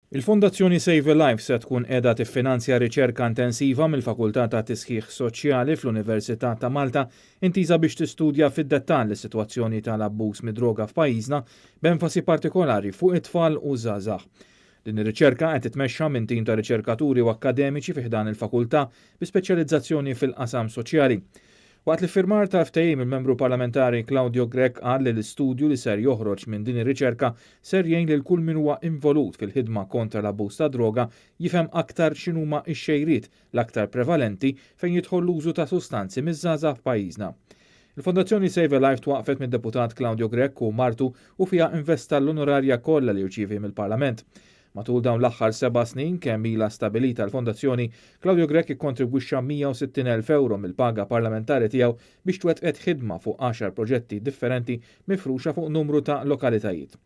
Il-Fondazzjoni Save a Life se tkun qiegħda tiffinanzja riċerka intensiva mill-Fakultà ta' Tisħiħ Soċjali fl-Università ta' Malta intiża biex tistudja fid-dettall is-sitwazzjoni tal-abbuż mid-droga f'pajjiżna b'enfasi partikolari fuq it-tfal u żgħażagħ. Din ir-riċerka qed titmexxa minn tim ta' riċerkaturi u akkademiċi fi ħdan il-fakultà bi speċjalizzazzjoni fil-qasam soċjali. Waqt l-iffirmar tal-ftehim il-Membru Parlamentari Claudio Grech qal li l-istudju li ser joħroġ minn din ir-riċerka ser jgħin lil kull min huwa involut fil-ħidma kontra l-abbuż tad-droga jifhem aktar x'inhuma x-xejriet l-aktar prevalenti fejn jidħol l-użu ta' sustanzi miż-żgħażagħ f'pajjiżna. Il-Fondazzjoni Save a Life twaqqfet mid-Deputat Claudio Grech u martu u fiha investa l-onorarja kollha li jirċievi mill-Parlament. Matul dawn l-aħħar seba' snin kemm ilha stabilita l-Fondazzjoni, Claudio Grech ikkontribwixxa 160,000 ewro mill-paga parlamentari tiegħu biex twettqet ħidma fuq għaxar proġetti differenti mifruxa fuq numru ta' lokalitajiet.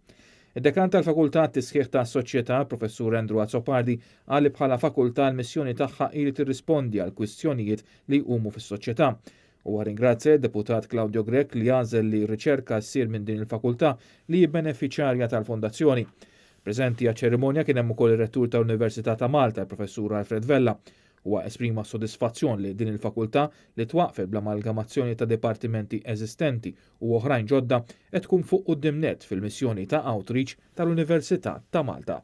Id-Dekan tal-Fakultà għat-Tisħiħ tas-Soċjetà, Professur Andrew Azzopardi, qal li bħala fakultà l-missjoni tagħha hi li tirrispondi għal kwistjonijiet li jqumu fis-soċjetà. Huwa rringrazzja lid-Deputat Claudio Grech li għażel li r-riċerka ssir minn din il-fakultà li hi benefiċjarja tal-Fondazzjoni. Preżenti għaċ-ċerimonja kien hemm ukoll ir-Rettur tal-Università ta' Malta, il-Professur Alfred Vella. Huwa esprima s-sodisfazzjon li din il-fakultà, li twaqqfet bl-amalgamazzjoni ta' dipartimenti eżistenti u oħrajn ġodda, qed tkun fuq quddiem nett fil-missjoni ta' outreach tal-Università ta' Malta.